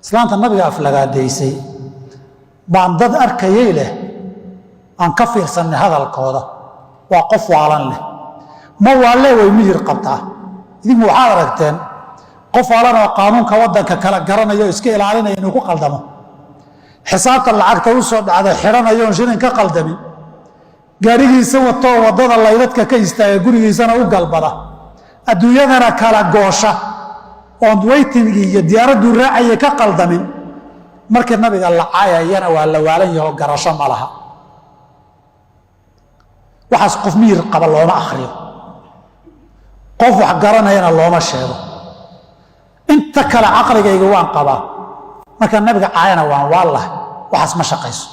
Islaanta nabiga aflagaadaysay baan dad arkayay leh, aan ka fiirsanay hadalkooda, waa qof waalan leh. Ma waalle, way miyir qabtaa. Idinku waxaad aragteen qof waalan oo qaanuunka waddanka kala garanaya oo iska ilaalinaya inuu ku qaldamo, xisaabta lacagta u soo dhacda xidhanayo oon shilin ka qaldamin, gaarigiisa watoo waddada laydadka ka istaaga, gurigiisana u galbada, adduunyadana kala goosha, oon weytingii iyo diyaaradduu raacaya ka qaldamin. Markii nabiga la caayayana waa la waalan yahoo garasho ma laha. Waxaas qof miyir qaba looma akhriyo, qof wax garanayana looma sheego. Inta kale caqligayga waan qabaa, marka nabiga caayana waan waallahay. Waxaas ma shaqayso,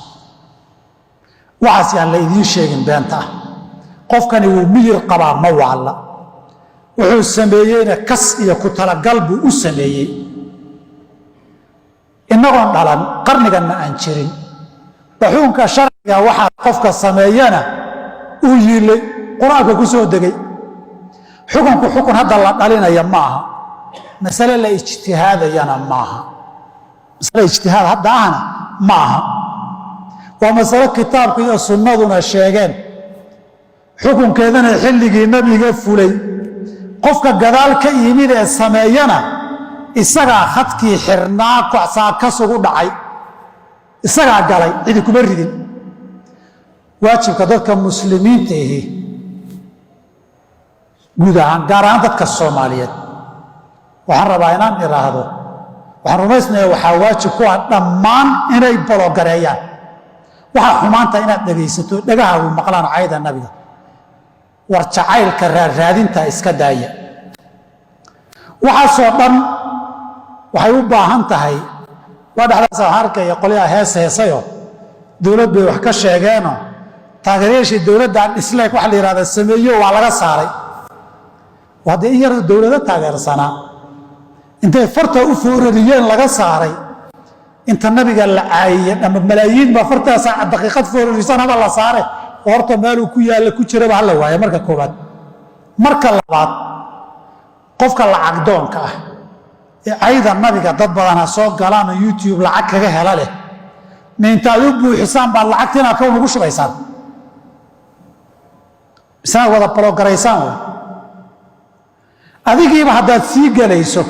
waxaas yaan la idiin sheegin beenta ah. Qofkani wuu miyir qabaa, ma waalla. Wuxuu sameeyeyna kas iyo ku talagal buu u sameeyey. Innagoon dhalan, qarniganna aan jirin, baxuunka sharciga waxaa qofka sameeyana uu yiilay, qur-aanka ku soo degay. Xukunku xukun hadda la dhalinaya ma aha, masale la ijtihaadayana maaha, masale ijtihaad hadda ahna ma aha. Waa masalo kitaabka iyo sunnaduna sheegeen, xukunkeedana xilligii nabiga fulay. Qofka gadaal ka yimid ee sameeyana isagaa khadkii xirnaa saakasugu dhacay, isagaa galay, cidi kuma ridin. Waajibka dadka muslimiinta ihi guud ahaan, gaar ahaan dadka Soomaaliyeed, waxaan rabaa inaan idhaahdo, waxaan rumaysnaya waxaa waajib ku ah dhammaan inay bologareeyaan waxaa xumaanta inaad dhegaysato, dhegahaagu maqlaan cayda nabiga. War jacaylka raarraadinta iska daaya. Waxaasoo dhan waxay u baahan tahay. Waa dhexdaas waxaan arkaya qolyaha hees heesayo, dowlad bay wax ka sheegeenoo taageerayaashii dowladdan isleeg waxa la yidhahda sameeyo, waa laga saaray. Waa dee in yar dowlado taageersanaa intay farta u foorariyeen laga saaray. Inta nabiga la caayiye ama malaayiin baa fartaasa daqiiqad foorarisan haba la saare, oo horta meeluu ku yaalla ku jiraba hala waaya. Marka koowaad. Marka labaad, qofka lacag doonka ah ee cayda nabiga dad badan ha soo galaan oo YouTube lacag kaga hela leh, ma intaad u buuxisaan baad lacagtiina account ugu shubaysaan, misena wada block-garaysaan wey? Adigiiba haddaad sii gelayso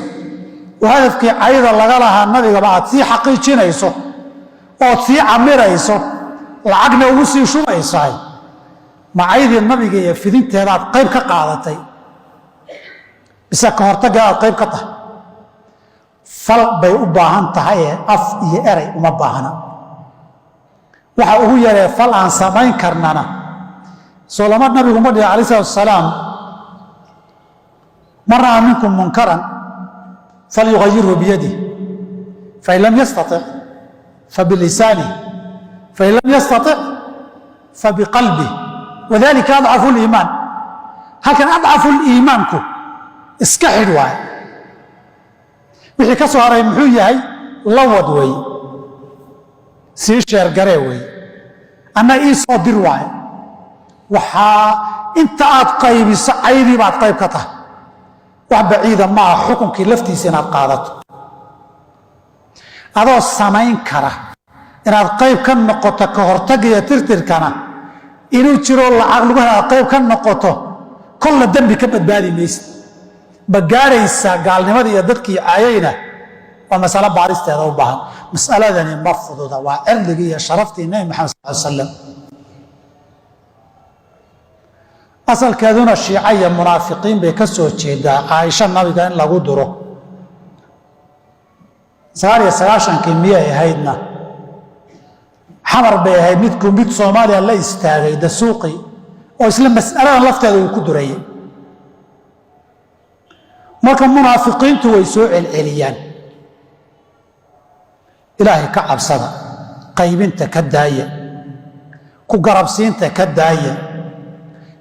oo hadafkii cayda laga lahaa nabigaba aad sii xaqiijinayso ood sii camirayso, lacagna ugu sii shubaysahay, ma caydii nabiga iyo fidinteedaad qayb ka qaadatay mise ka hortaggeedaad qayb ka tahay? Fal bay u baahan tahay ee af iyo eray uma baahna. Waxa ugu yaree fal aan samayn karnana soo lama nabigu ma dhihi alayh salatu asalaam: "Man ra'aa minkum munkaran falyugayirhu biyadih, fain lam yastatic fabilisanih, fain lam yastatic fabiqalbih, wadalika adcafu liimaan." Halkan adcafu liimaanku iska xidh waaye. Wixii ka soo haray muxuu yahay? Lawad weeye, sii share-garee weeye, anna ii soo dir waaye. Waxaa inta aad qaybiso caydii baad qayb ka tahay. Wax baciida ma aha xukunkii laftiisa inaad qaadato adoo samayn kara inaad qayb ka noqoto ka hortagiyo tirtirkana inuu jiro lacag lagu hela aad qayb ka noqoto. Kolla dembi ka badbaadi maysid. Ma gaadhaysaa gaalnimada iyo dadkii caayayna? Waa masalo baaristeeda u baahan. Masaladani ma fududa, waa cirdigii iyo sharaftii Nebi Maxamed sal ly slam. Asalkeeduna shiica iyo munaafiqiin bay ka soo jeedaa. Caaisho nabiga in lagu duro 99-kii miyay ahaydna, Xamar bay ahayd, midku mid Soomaaliya la istaagay Dasuuqi oo isla mas'aladan lafteeda uu ku durayay. Marka munaafiqiintu way soo celceliyaan. Ilaahay ka cabsada, qaybinta ka daaya, ku garabsiinta ka daaya,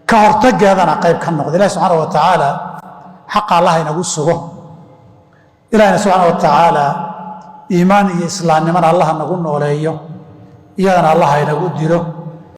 ka hortageedana qayb ka noqda. Ilahi subxaana wa tacaala xaqa Allah inagu sugo. Ilahina subxaana wa tacaala iimaan iyo islaamnimana Allah nagu nooleeyo, iyadana Allah inagu dilo.